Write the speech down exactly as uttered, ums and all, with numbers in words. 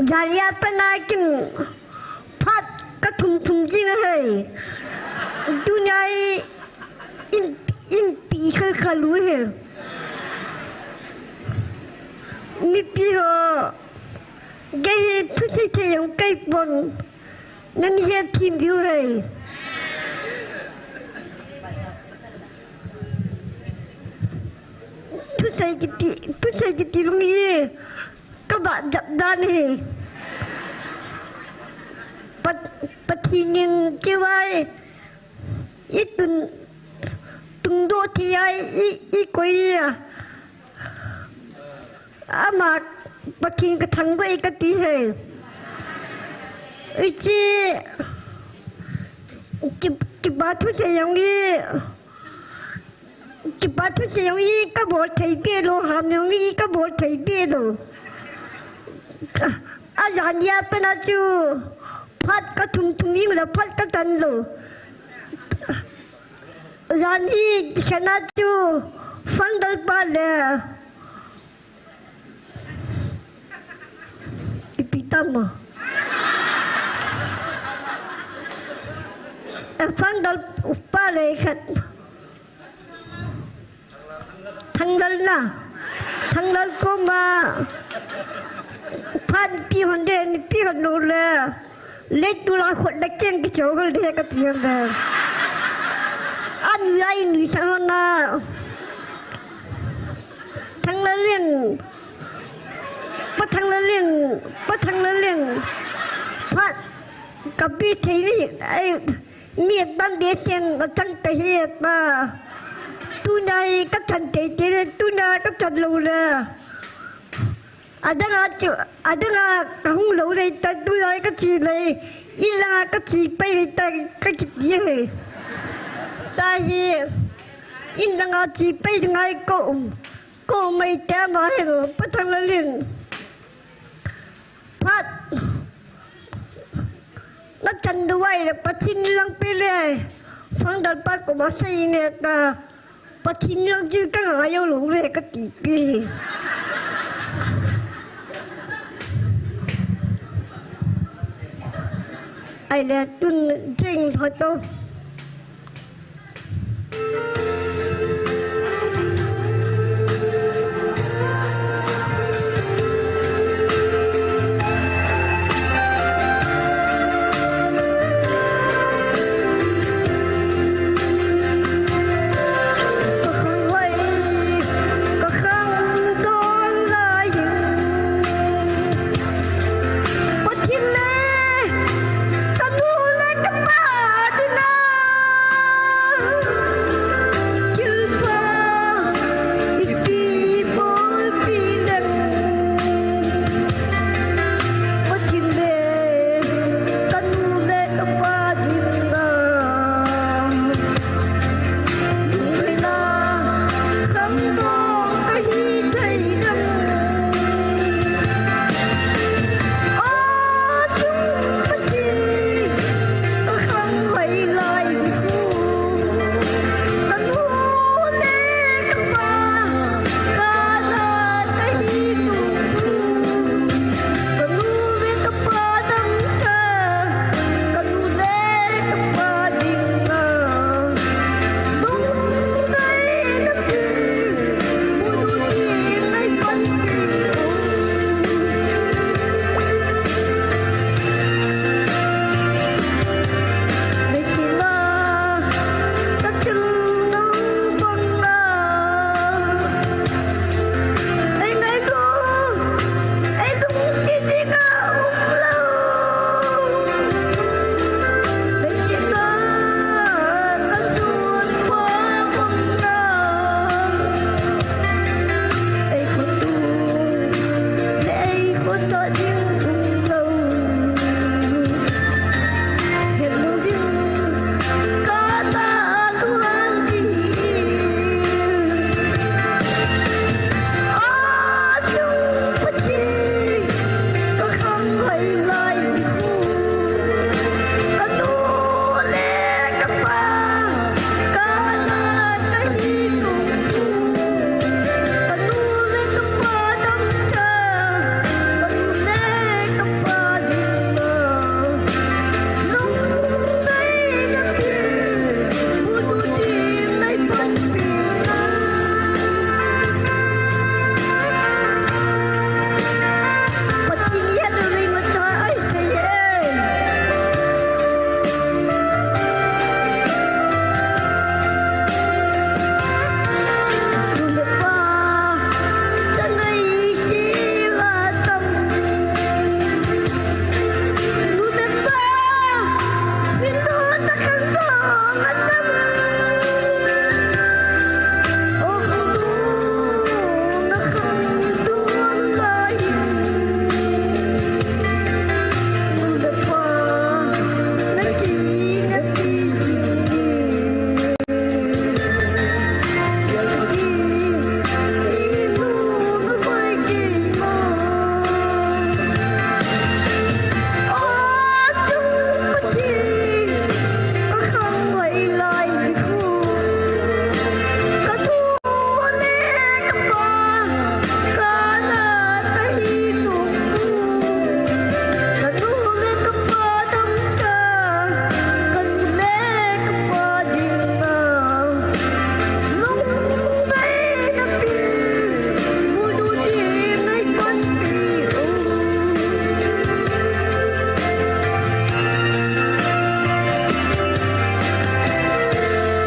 Jan a pat a kin phat ka thum thum jing ahi. Tunia in, inpi khal khal u ahi. Mipi ho, kei hi thu thei thei jong ka hi pon. Nani hethem diu ahi. Thu thei kiti, thu thei kiti lung hi ka ba jap dan ahi. Pat, Pathen in kei vai i tun, tun doh thei a i, i koi a. Ama Pathen ka thangvah e kati ahi. Hiche ki, kipa thusei jong hi, kipa thusei jong hi ka bol thei peh lou, ham jong hi ka bol thei peh lou. Ajan a pat a chu phat ka thum thum jing le phat ka chan lou. Jan hi kikhen a chu Fangdal pa le Ipi tam a. Eh, Fangdal pa le khat. Thanglal na. Thanglal koma. Phat pi hon de, ni pi hon lou le. Leitung lang khut na keng kichou gal de kati em. An lai nui thang na. Thanglalin. Pa Thanglalin. Pa Thanglalin. Phat ka pe thei ni. Ai, mi tan de chen ka chan ta hi ta. Tunia ka chan thei thei le, tunia ka chan lou le. Adang a chu, adang a ka hung lou le ta, tunia ka che le, in lang a ka che pai le ta, ka kiti le. Tahi, in lang a che pai ngai ko um, ko um mai ta ma he lo, Pa Thanglalin. Phat, na chan lou vai le, Pathen in lang pe le, Fangdal pa koma sei ne ta. Pathen lang chu ka ngai jou lou le kati pi. Ai le tun jing photo.